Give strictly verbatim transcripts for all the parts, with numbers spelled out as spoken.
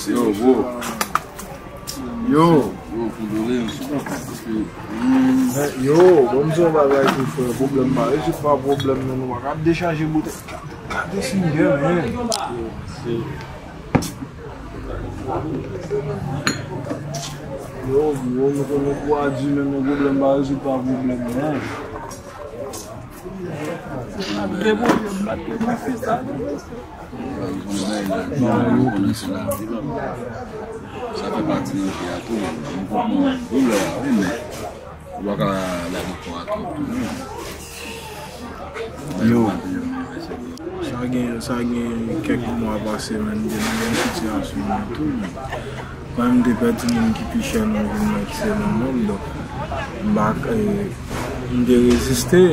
Yo, bro. Yo. Yo, kondoleyans. Paske, mm, men, yo, bon, m di yon bagay tou, frè. Pwoblèm pa rezoud pa pwoblèm, non, nou pa ka dechaje boutèy. Gade, gade single, men. Yo, bro, nou konnen kou a di, men, men pwoblèm pa rezoud pa pwoblèm, non. Ap gen pwoblèm, ap gen konfizyon. Sa fè pati nan vi a tou. Nou konprann doulè a, wi, men ou pa ka lage kò a twòp tou, non. Yo. Sa gen, sa gen kèk mwa pase, men, m te nan menm sitiyasyon an tou, men. Mwen, m te pèdi moun ki pi chè nan vi m nan, ki se manman m, donk, m pa, eh, m te reziste,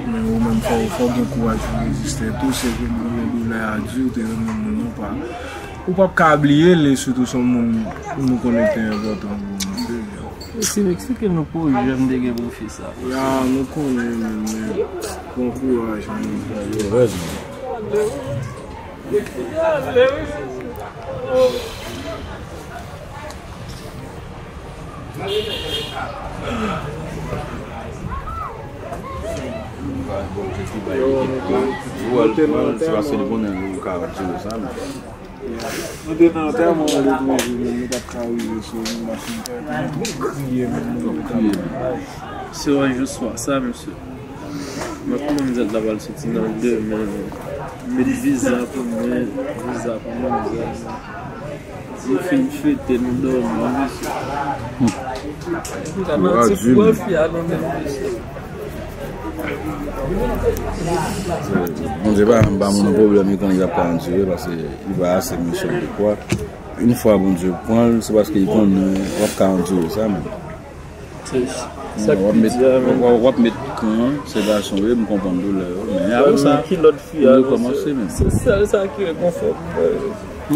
men ou menm, fò, fò w gen kouraj pou w reziste tou, se ke bon, doulè a di, ou te renmen moun nan, ou pa, ou p ap ka bliye l, sitou se yon moun nou konnen ki te enpòtan pou nou, se vre. Mesye, eksplike nou pwojè m te gen pou fis la. Ya, nou konnen, men, men, bon kouraj, men. Erezman. Yo, nou te, nou te nan antèman. Nou te nan antèman aletranje, men nou pa t ka rive sou yon machin kay pou nou kriye, men nou te kriye. Se yon jou swa sa, mesye. Mwen, pou manzèt la pral soti nan demen, men. Met viza pou mwen, viza pou manzèt. Nou fin fete, nou dòmi, mesye. Ou ta manti pou wè fi a nan men, mesye. Bondye pa janm ba moun pwoblèm li konnen li p ap ka andire, paske li ba ase moun sòl de kwa. Yon fwa Bondye pran l, se paske li konnen w ap ka andire sa menm. Se sa k pi di a, men. W ap met kan, se gason yo, m konprann doulè yo, men apre sa, kilòt fi a, nou rekòmanse menm. Se sèl sa ki rekonfòte m.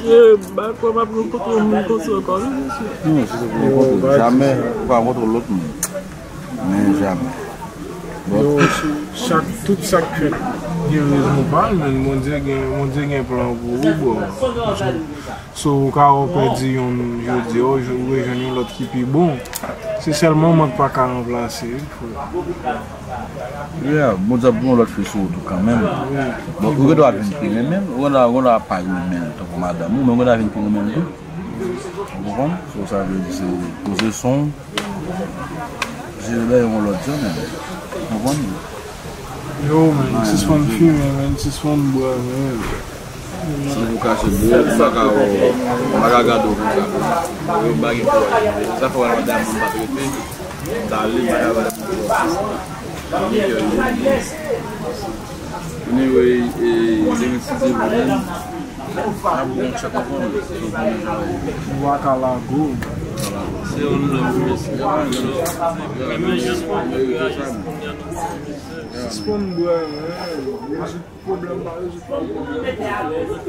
Ye, m pa kwè m ap rankontre yon moun konsa ankò, wi, mesye. Non, se te pou rankontre. Jamè, ou pa rankontre lòt moun. Men jamè. Yo, chak, tout sa k fèt gen rezon pa l, men Bondye gen, Bondye gen plan pou ou, bro. So, ou ka wè w pèdi youn jodi a, ou rejwenn yon lòt ki pi bon. Se sèl manman k pa ka ranplase, wi, frè. Yeah, Bondye ap gen yon lòt fi sou wout ou kanmenm. Bon, ou gen dwa vin pi renmen l, ou gen dwa, ou gen dwa pa renmen l tankou madanm ou, men ou gen dwa vin pi renmen l tou. Ou konprann? So, sa vle di se poze son, jere bagay yon lòt jan, men. Ou konprann? Yo, men, sispann fimen, men, sispann bwè, men. San pou kache bro, m pa ka wè w, m pa ka gade w konsa. Yo, m pa gen kouraj. Sa fè w al madanm mwen pa trete. M ta ale, m pa ka pale pou w. Anyway, e, demen si Dye vle, n ap gen yon chat ankò, men se yon bon jan. Ou pa ka lago. Se yon love, mesye. Sispann bwè, men. Pwoblèm pa rezoud pa pwoblèm.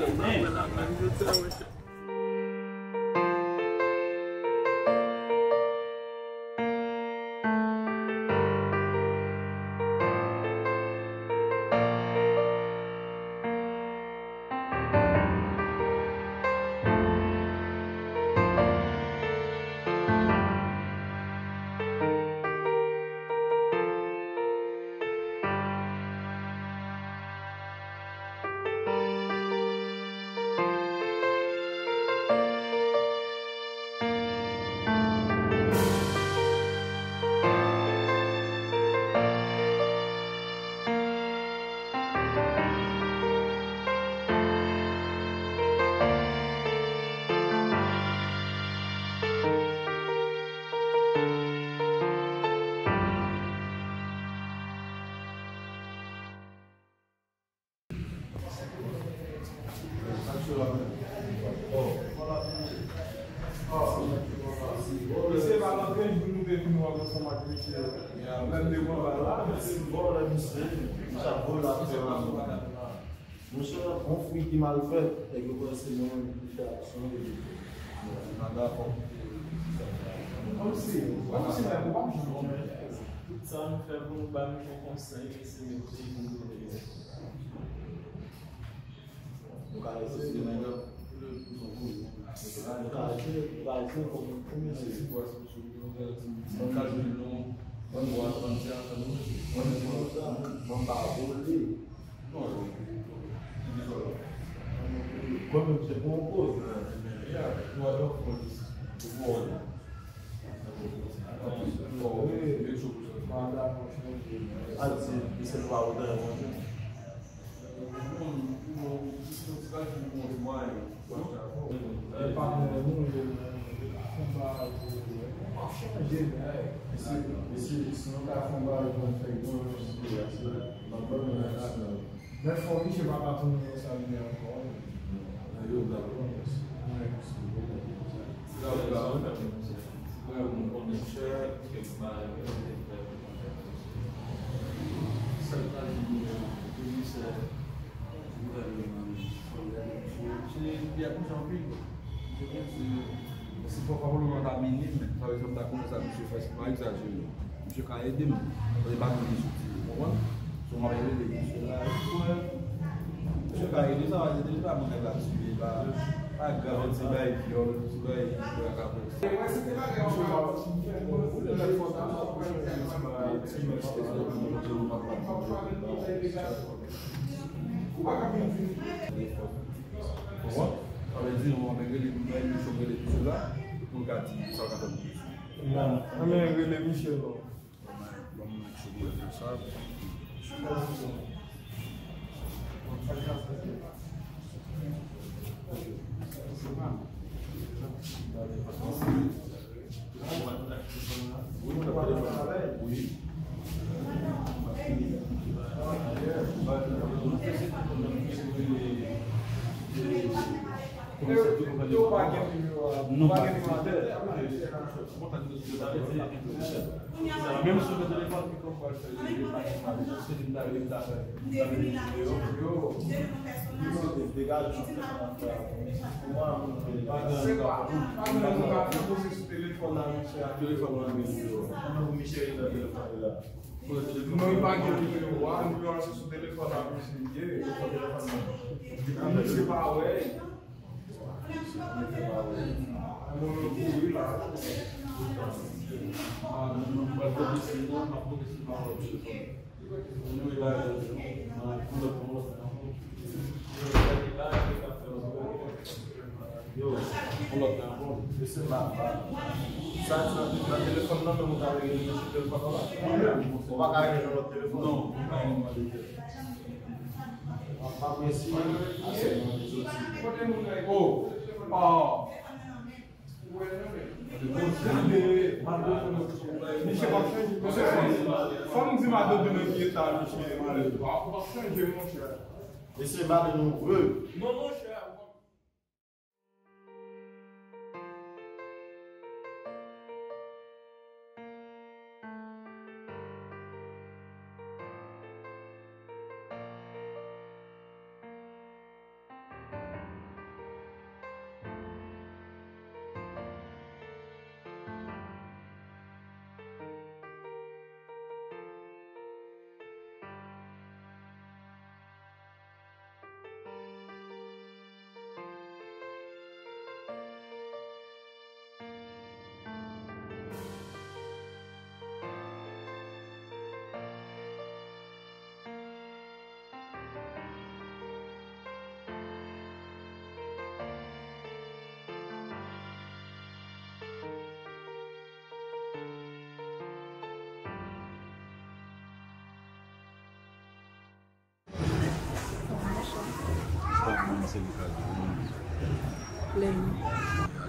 Monchè, bon fwi ki mal fèt, nèg yo panse mwen menm ki fè aksyon yo. Mwen pa dakò. Kòmsi, kòmsi nèg ou pa janm Sa nou fè pou nou ba nou yon konsèy, se mete pou nou. Nou ka lese sou mennaj. Nou ka lese, nou ka lese kòm yon premye. Mwen pa vole. Mwen menm se pou yon koz. Al di, li se nou pa votan yon moun. Mesye, mesye, si nou ka fè yon bagay pou nou fè yon bon jan sou peyi a, se nan bon jan. Men fò misye pa ka tounen nan sa li ye ankò. Yo, dakò. Wi. Se la ou ka fè, monchè. Frè, mwen konnen chè, kèk bagay, sèl bagay ki gen, se gouvènman an, se, se, se, se, se, se, Misye ka ede m. Paske m pa konn sa misye fè, se pa egzajere. Misye ka ede m. Paske m pa konn misye, ou konprann? So, m ap rele misye la, frè. Misye ka ede, sa va ede, se pa moun nèg la tiye, pa, pa grav, se bay vyòl, se bay, se bay kapon. Ou konprann? Sa vle di, ou ap rele, ou ap rele misye la, pou l ka di sa w ka fè pou misye. Ann rele misye non. Ban m make sure mwen fè sa. Non, pa. Telefòn nan misye a. Telefòn nan misye a. Non, li pa gen nimewo a, nimewo a se sou telefòn nan misye ye. Misye pa wè. Mwen kouri la. Yo, yon lòt nan bon. Mesye, m pa, m pa. Sa, sa, nan telefòn nan, men mwen ta rele sou telefòn nan la. Ou pa ka rele nan lòt telefòn? Non, ou pa rele nan lòt telefòn. M ap, m ap resi a sèlman de soti. Oh, oh. Misye p ap chanje. Mesye, fò m di madanm nan ki eta misye ye, malere. P ap chanje, monchè. Mesye, madanm nou vre. Non, monchè.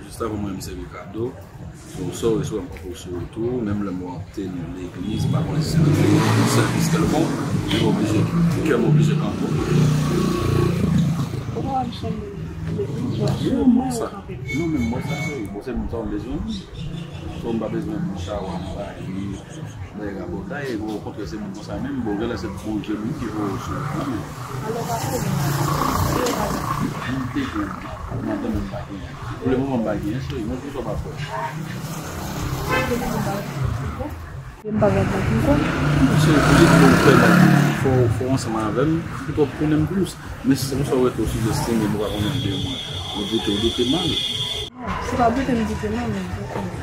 Jis avan mwen sèvi kado. So, sa w resevwa m poko sou wout ou, menm lè m wè w ap teni legliz, m pa konnen si se nan sèvis kèlkonk, m oblije, kè m oblije kanpe. Ou pa wè m sanble legliz, non, men m wè sa se, bon, se moun sa w bezwen. So, m pa bezwen moun sa w ap bay. Nèg rabòday, e bon, okontrè, se moun konsa menm, bon, genlè se bon Dye menm ki voye w sou wout lan, men. Alò, pa pwoblèm. M te gen, madanm mwen pa genyen. Pou le moman, m pa genyen, cheri, mwen, kisa w pa fè? Sa ke mwen ba w, M pa gen kont m konn. Se pou di pou fè la, fò, fò ansanm avè m, pou twòp konnen m plis. Men si se konsa ou rete ou sou destine, m pa konnen de mwen. Ou doute, ou doute mal. Non, se pa doute m doute non, men ou konnen.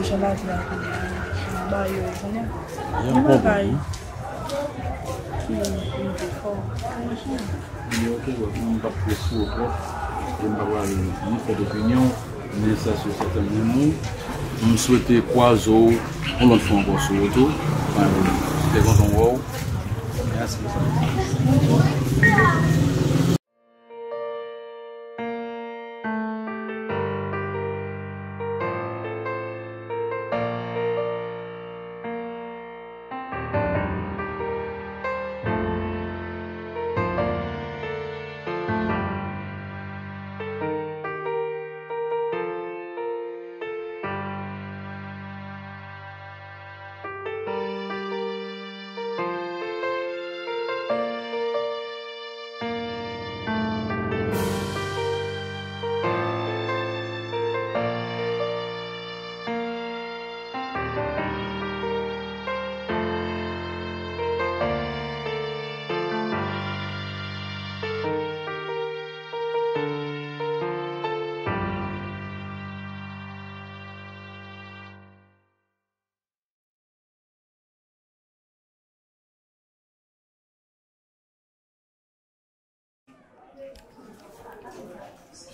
Jan lavi a konnen. Ba yo konnen. Yon bagay ki rive fò. Yon bagay. Men ok, bon, m p ap prese w twòp. E m pa pral ni fè opinyon, men sa sou sèten moun. M swete kwaze w yon lòt fwa ankò sou wout ou. Mwen te kontan wè w. Mèsi pou sa.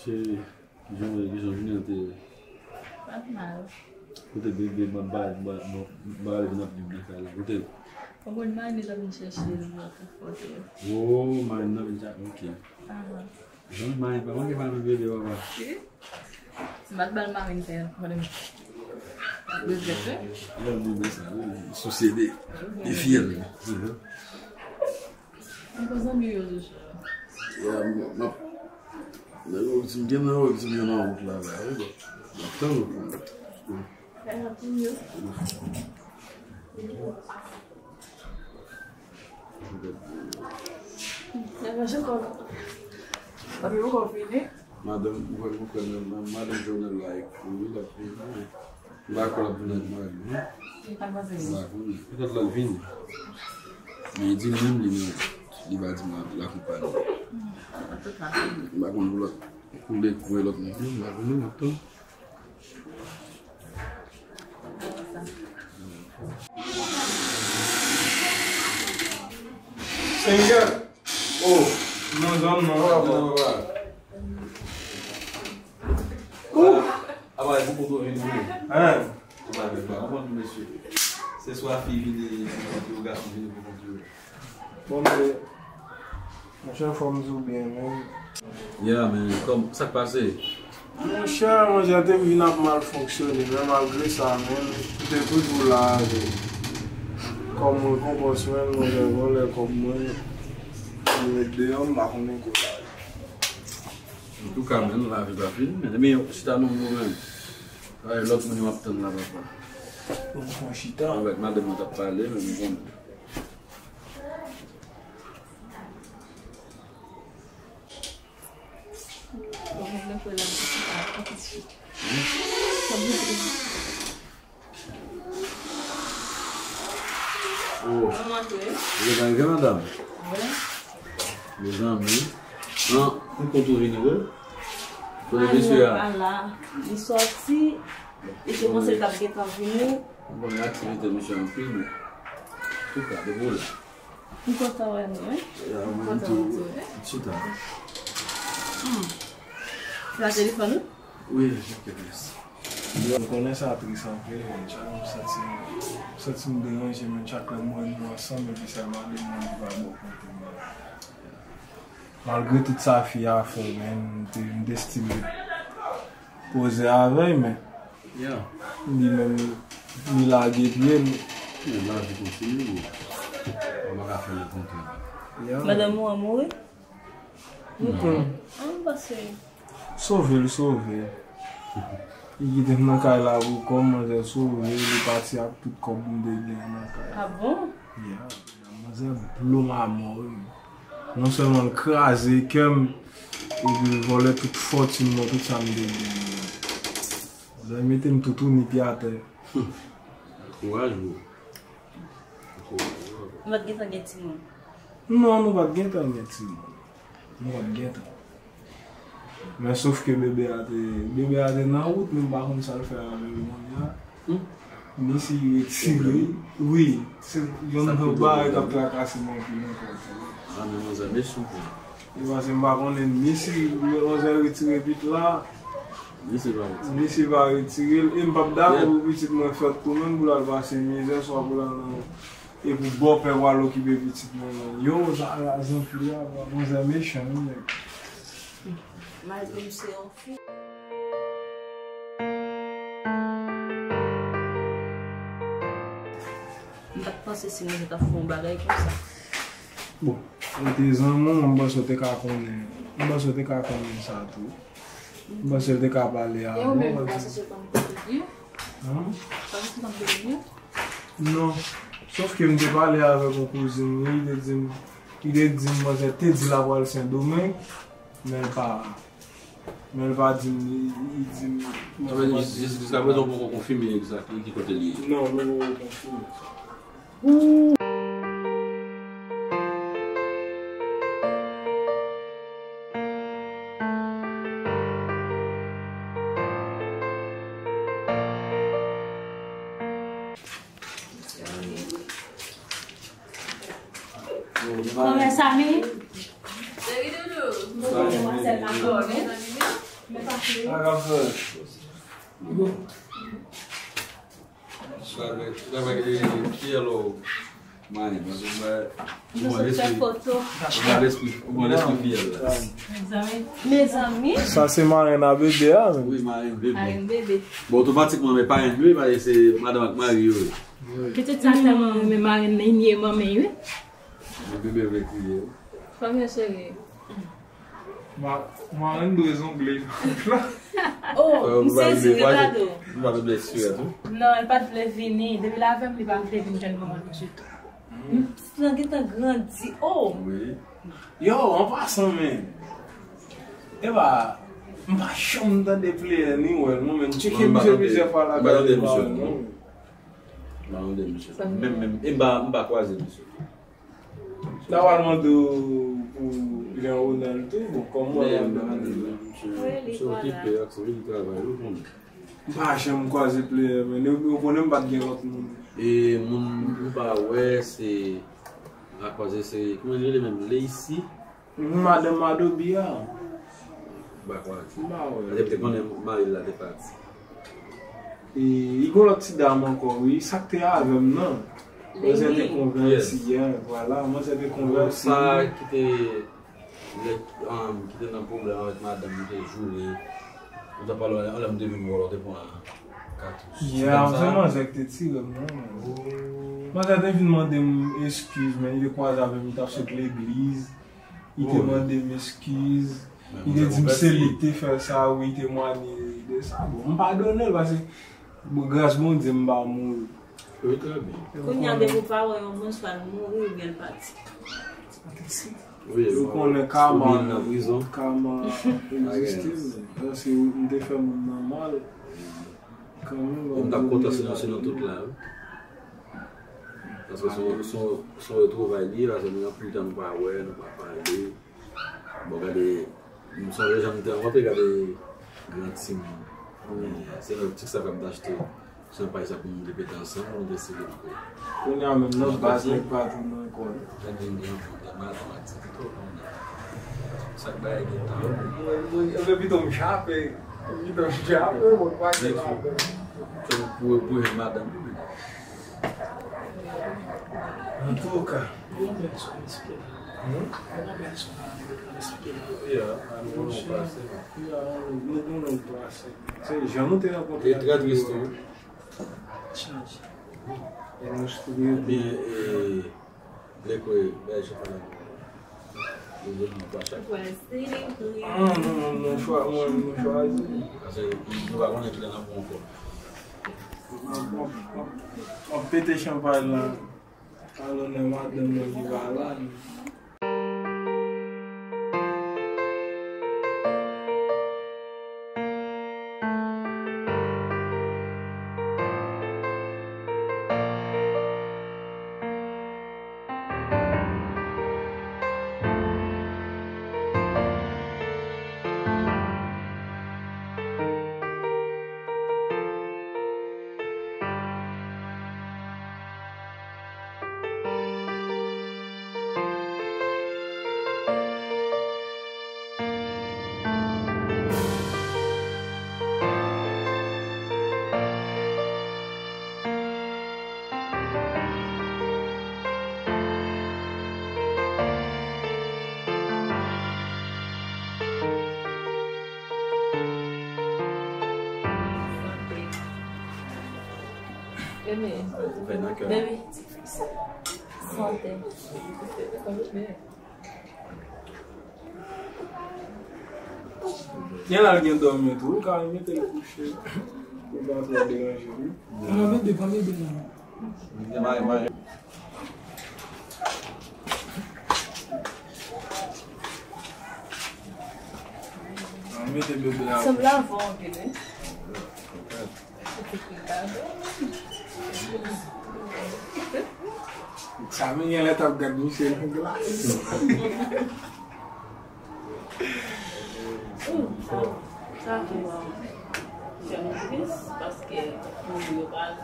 Cheri, kijan, kijan jounen an te ye? Pa t mal. Kote bebe, ba, ba, ba, ba, ba, vin ap viv nan kay la. Kote l? Ou konn Mane t ap vin chèche l nan konfòte. Oh, Mane nan vin chèche, ok. Ahan. Jan Mane pa manke pa nan bebe, papa. Si m pa t ba l Mane, m te konnen m regrèt, wi. Lè moun wè sa, wi, sousye de, de fyèl. Mwen konn zanmi yo toujou. Ya, m, m ap, lè yo di m gen nan, yo di m yo nan wout la, la, wi, bon. M ap tann yo pou mwen. Fè rapid yo. Lè manje kò. Papi poko fini. Madanm, mwen, mwen kwè nan, nan madanm Jovenel la, wi, l ap vini. M pa kwè l ap vin ak mari l, non. Li pa kwaze li. M pa konnen. Petèt l ap vini. Men li di li menm, li menm, li pa di m la, l akonpanye. Antouka. M pa konn pou lòt, pou lè, pou lòt non pli, m pa konnen, m ap tann. Senyè! Oh! Non, zòn non, papa. Apa, e pou kote w vin vre? Hein? Apa, e pa konprann, mesye. Se swa fi vini pou kont yo, gason vini pou kont yo. Bon, men, monchè, fò m di w byen, men. Ya, men, kòm, sa k pase? Monchè, manzè te vin ap mal fonksyone, men malgre sa, men, m te toujou la avè l. Kòm rekonpans, men, manzè vòlè kòb mwen, m met deyò, m pa konnen kote l ale. Antouka, men, lavi pa fini, men, men, chita non, mwen menm. Ay, lòt moun yo ap tann la, papa. Bon, bon, chita. Avèk madanm mwen t ap pale, men m konnen. Oh. Ou te ka rive, madanm? Wi. Mezanmi. An, ou konn tou vini vre? Kote mesye a? Li sòti, li te panse l t ap gentan vini. Bon, aktivite misye anpil, men. Antouka, depi w la. M kontan wè nou, wi. Ya, mwen tou, chita. Hmm. Se pa telefòn ou? Wi, ok, mèsi. Yo, m konnen sa tris anpil, men chak m santi, m santi m deranje, men chak lè m wè nou ansanm, epi sa madanm mwen li pa bò kote m. Malgre tout sa fi a fè, men m te, m te still poze avè l, men li menm, li lage pye l. Men lavi kontinye, bro. Ou pa ka fè l kontre. Ya. Madanm ou an mouri? An pase. Sove l, sove l. Li kite m nan kay la pou kòb, manzè sove l, li pati ak tout kòb m te gen nan kay la. Ah bon? Ya. Manzè blom amò, wi. Non sèlman l kraze kè m, epi l vòlè tout fòtin mwen, tout sa m te gen. Manzè mete m toutouni pye atè. Hmm. Kouraj, bro. Nou pa t gentan gen timoun. Non, nou pa t gentan gen timoun. Nou pa t gentan. Men sof ke bebe a te, bebe a te nan wout, men m pa konn sa l fè avè l kounye a. Hmm? Ni si retire, wi, se yon lòt bagay k ap trakase m anpil ankò. Ah, men manzè, mesye. E paske m pa konnen ni si manzè retire pit la, ni si pa retire l. E m p ap dakò pou pitit mwen fèt tou menm pou l al pase mizè, swa pou l al nan, e pou bòpè pou al okipe pitit mwen. Yo, sa, sa, zanfil la, manzè mechan, wi, nèg. Malgre m se yon fi. M pa t panse si nou t ap fè yon bagay konsa. Bon, ou te zanmi w, m panse w te ka konnen, m panse w te ka konnen sa tou. M panse l te ka pale avè w. E ou menm, ou pa sèche konn kote li? Hein? Ou pa sèche konn kote li? Non. Sof ke m te pale avèk yon kouzin li, li te di m, li te di m, manzè te di l ap al Sendomeng, men l pa, men l pa di m, li, li di m, sa vle di, jis, jiskaprezan, ou poko konfime egzak ki kote li ye. Non, nou poko konfime sa. Kòman sa, men? Mwen, demwazèl la, kòman? Men pa fini. Travay, travay, e, fiyèl ou, Mayen, paske ou wè, ou wè lespri, ou wè lespri, ou wè lespri fiyèl la. Mezanmi. Sa se marenn a bebe a, men. Wi, marenn bebe. Marenn bebe. Bon, otomatikman, men parenn, wi, paske se madanm ak mari yo ye. Pitit sa tèlman renmen marenn nan, li ye manman, wi. Bebe vle kriye. Fanmi yo serye. Ma, marenn dwe zongle. Oh, m sezi, wi, pardon. Li pa vle blèsire tou. Non, li pa t vle vini. Depi l avè m, li pa vle vin jwenn manman l ditou. Pitit lan gentan grandi. Oh! Wi. Yo, an pasan, men. Epa, m pa janm tande player ni wè l, mwen menm. M tcheke misye plizyè fwa lakay li, m pa wè l, non. M pa tande misye. Menm, menm, e m pa, m pa kwaze misye. N a pral mande w pou Jean Ronald tou, bon, kòm mwen pa tande misye. Misye okipe ak sa, li travay, ou konnen. M pa janm kwaze player, men yo, yo konnen m pa t gen lòt moun. E moun ou pa wè, se, m pa kwaze, se, kòman li rele menm? Lacey? Mhm, madanm Madobi a. M pa kwaze. M pa wè. Paske m te konnen mari l la te pati. E, li gon lòt ti dam ankò, wi. Sa k te avè m nan. Manzè te konvèti, yeah, vwala. Manzè te konvèti. Sa ki te, lè, um, ki te nan pwoblèm avèk madanm, li te joure. Ou ta pale, anlè m te vin wè l, ou te pran katouch. Yeah, se manzè ki te tire m, non. Manzè te vin mande m eskiz, men li te kwaze avè m, li t ap sot legliz. Li te mande m eskiz. Li te di m se li ki te fè sa, wi, li temwanye de sa. Bon, m padone l, paske, bon, gras Bondye, m pa mouri. Wi, trè byen. Kounye a, depi w pa wè yon moun, swa l mouri oubyen l pati. Wi, ou konnen kama, kama egziste, men paske m te fè moun nan mal, kanmenm. M t ap kontan si nou, si nou tout la, wi. Paske se yon, se yon, se yon retwouvay li ye, paske nou gen anpil tan nou pa wè, nou pa pale. Bon, gade, m sonje jan m te rankontre, gade, gran Tim. Se nan boutik sa frè m te achte chanpay sa pou nou te pete ansanm, pou nou te selebre. Kounye a menm nan baz nèg pa tounen ankò. Gade yon gran moun, madanm ak ti pito, kounye a. Sa k bagay gen tan. Mwen, mwen, mwen, pito m chape, pito m chape, mwen pa gen madanm. Pou, pou, pou madanm li menm. Antouka. Yon bèl sou respè la. Hmm? Yon bèl sou respè la. Ya, nou konnen w pase. Ya, nou konnen w pase. Se jan nou te rankontre. E trè tris tou. Chanje. E nou souri. Ebyen, e, lè kwè, bèl chèf la. Nou vle nou pa chak. Ah, nou, nou, nou chwa-, nou, nou chwazi. Paske nou pa konnen kilè n ap wè ankò. M ap, m ap, m ap, m ap pete chanpay la. Alò, nan madanm nan ki pa la, non. Ouvè nan kè. Baby. Sante. Gen la l gen dòmi tou, ou ka mete l kouche. Pou pa twò deranje li. Mwen mete, pa mete non. Mwen mete, mwen mete. Mwen mete bebe la. Sanble avè w anpil, wi. Sa men gen lè t ap gad misye nan glas. Sa tou, fè m tris paske moun yo pa la.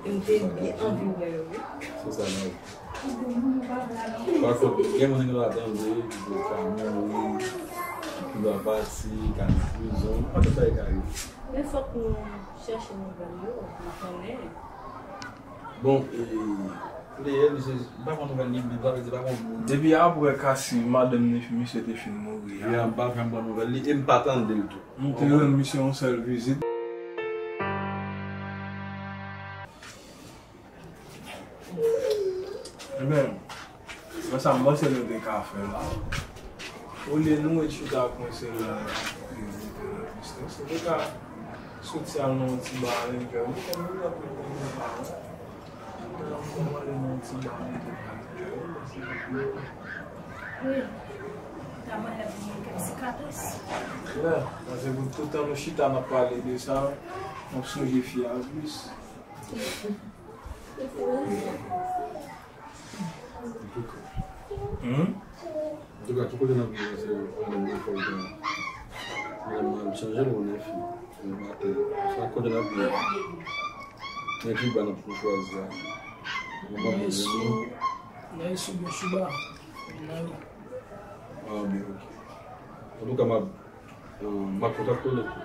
M te byen anvi wè yo, wi. Se sa, nan. Pa kont, gen moun ki pa tande, ki ka mouri, ki pa pati, ka nan prizon, anpil bagay ka rive. Men fòk nou chèche nouvèl yo, nou konnen. Bon, e, Leyè, misye, m pa konn nouvèl li, men sa vle di pa konn moun. Depi apre ka si madanm ni, misye te fin mouri a. Wi, a, m pa janm pran nouvèl li, e m pa tande l tou. M te rann misye yon sèl vizit. Ebyen, mwen sa m panse nou te ka fè la. Olye nou ret chita kwense la, nou te ka soti al nan yon ti ba avèk yo. Wi, ta mwen lè pou mwen kèk sikatris. Lè, paske pou tout tan nou chita n ap pale de sa, n ap sonje fi a plis. Hmm? Antouka, tout kote n ap viv la, se madanm nan fè l gen. Madanm nan chanje l, konnen fi. Maten, sa kote n ap viv la. Men ki ba n ap chwazi a. Mwen pa bezwen non. Nan sou bouch ou ba. Nan yo. Ah, byen, ok. Antouka, m ap, euh, m ap kontakte w lòt jou.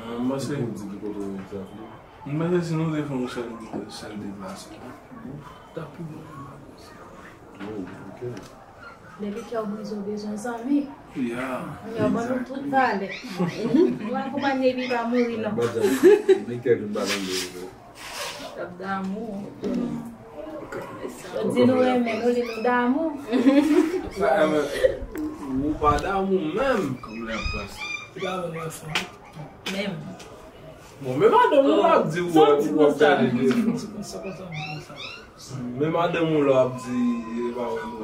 Mwen panse pou di ki kote w egzakteman. M panse si nou te fè yon sèl, sèl deplasman, t ap pi bon, m panse. Oh, ok. Depi kè w brize, w bezwen zanmi. Ya, kounye a, ban nou tout valè. Nou akonpanye epi pa mouri, non. Men kè vin pa tande. T ap damou. Yo di nou renmen nou, li nou damou. Sa, eh, men, ou pa damou menm. Kòm lè ap pase. Menm. Bon, men madanm ou la ap di ou, ou ap pèdi de. Men madanm ou la ap di, e pa wè nou.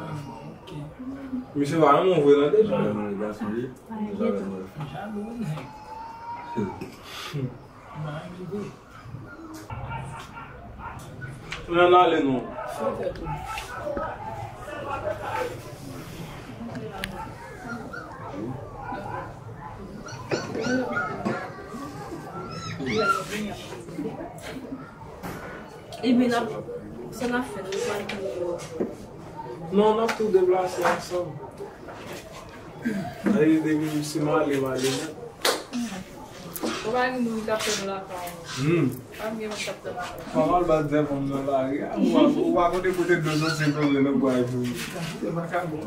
Misye pa renmen w vre nan deja. Jalou, gason li. Jalou, nèg. Ann ale non. Epi n ap, sa n ap fè, nou pral pran. Non, n ap tou deplase ansanm. Sa vle di depi si m ale, m ale nèt. Ou pa gen moun k ap fè nou lakay. Hmm. Pa gen moun k ap fè lakay. Kòman l bat zèv fanm nan lari a? Ou pa, ou pa konte kote dlo soti tonbe nan bwa epi ou. Se pa ka bon.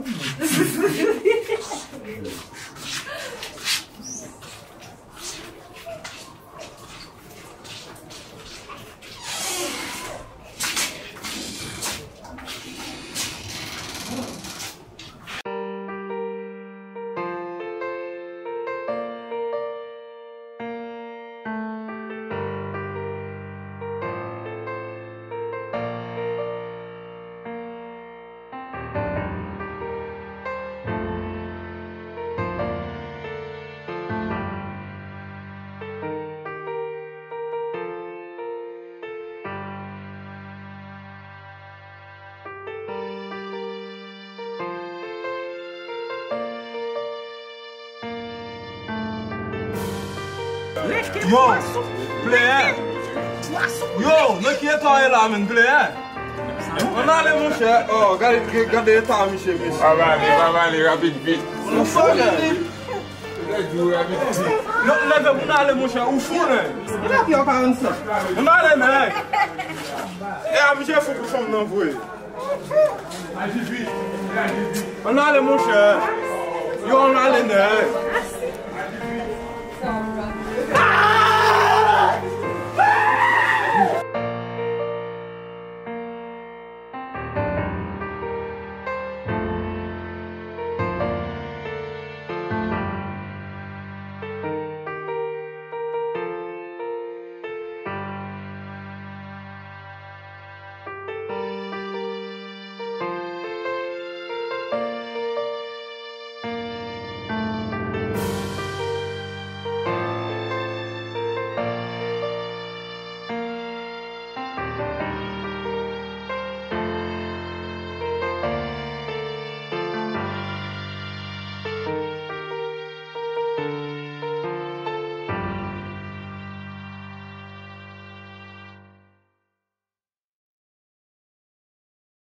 Yo, plenyen. Yo, nan ki eta w ye la menm, plenyen? Ann ale, monchè. Oh, gade, gade eta misye, mesye. Pa pale, pa pale, rapid, vit. Nou fò, men. Yo, leve pou n ale, monchè, ou fou, nèg. Ann ale, nèg. E a misye fou pou fanm nan vre. Ann ale, monchè. Yo, ann ale, nèg.